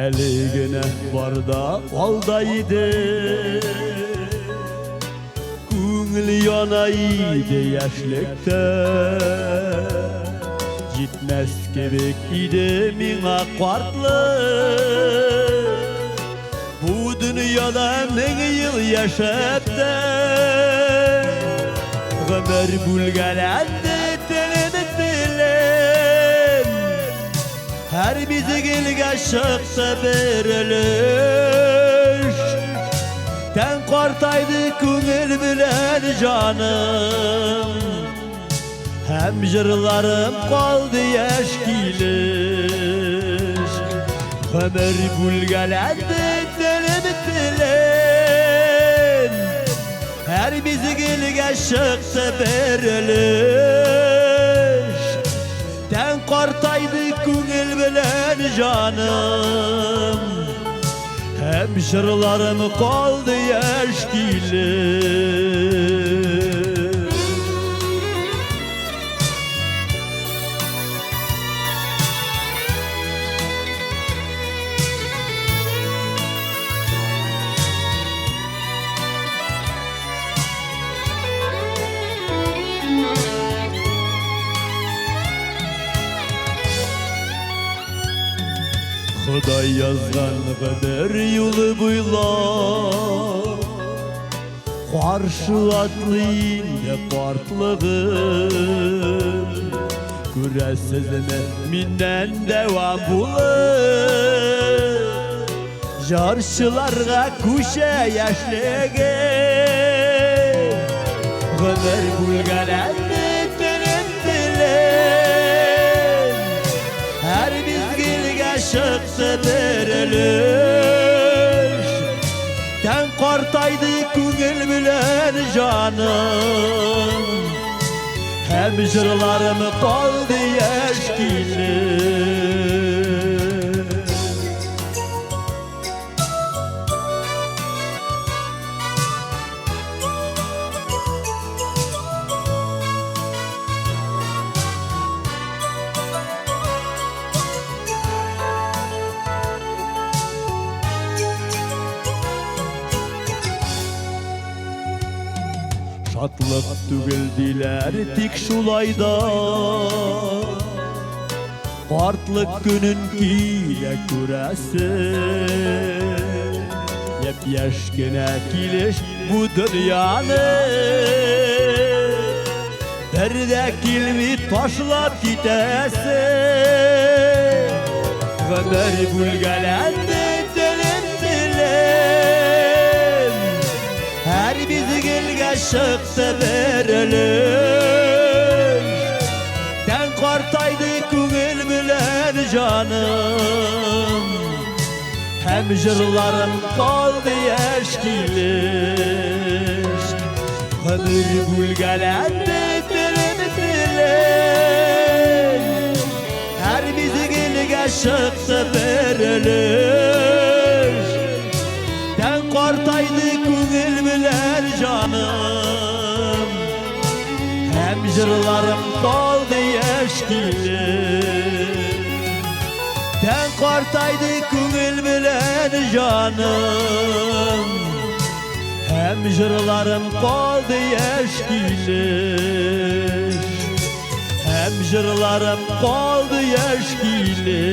Әле генә барда алда иде. Күңел яна иде яшьлектә. Җитмәс кебек иде миңа картлык. Бу дөньяда мең ел яшәп тә гомер бүлгәләнде телем телем. Һәр мизгелгә чыкты бер өлеш. Тән картайды, күңел белән җаным. Һәм җырларым калды яшь килеш. Гомер бүлгәләнде телем телем. Һәр мизгелгә чыкты бер өлеш. Тән картайды, күңел белән җаным. Һәм җырларым калды яшь килеш. Ходай язган гомер юлы буйлап каршы атлый инде картлыгым. Күрәсезме, миннән дәвам булып җырчыларга күчә яшьлегем. Гомер бүлгәләнде телем телем. Һәр мизгелгә чыкты бер өлеш. Тән картайды, күңел белән җаным. Һәм җырларым калды яшь килеш. Шатлык түгел диләр, тик шулай да картлык көнен килә күрәсе. Япь-яшь кенә килеш бу дөньяны бер дә килми ташлап китәсе. Гомер бүлгәләнде телем телем. Һәр мизгелгә чыкты бер өлеш. Тән картайды, күңел белән җаным. Һәм җырларым калды яшь килеш. Гомер бүлгәләнде телем телем. Һәр мизгелгә чыкты бер өлеш. Тән картайды, күңел белән җаным. Һәм җырларым калды яшь килеш. Тән картайды, күңел белән җаным. Һәм җырларым калды яшь килеш. Һәм җырларым калды яшь килеш.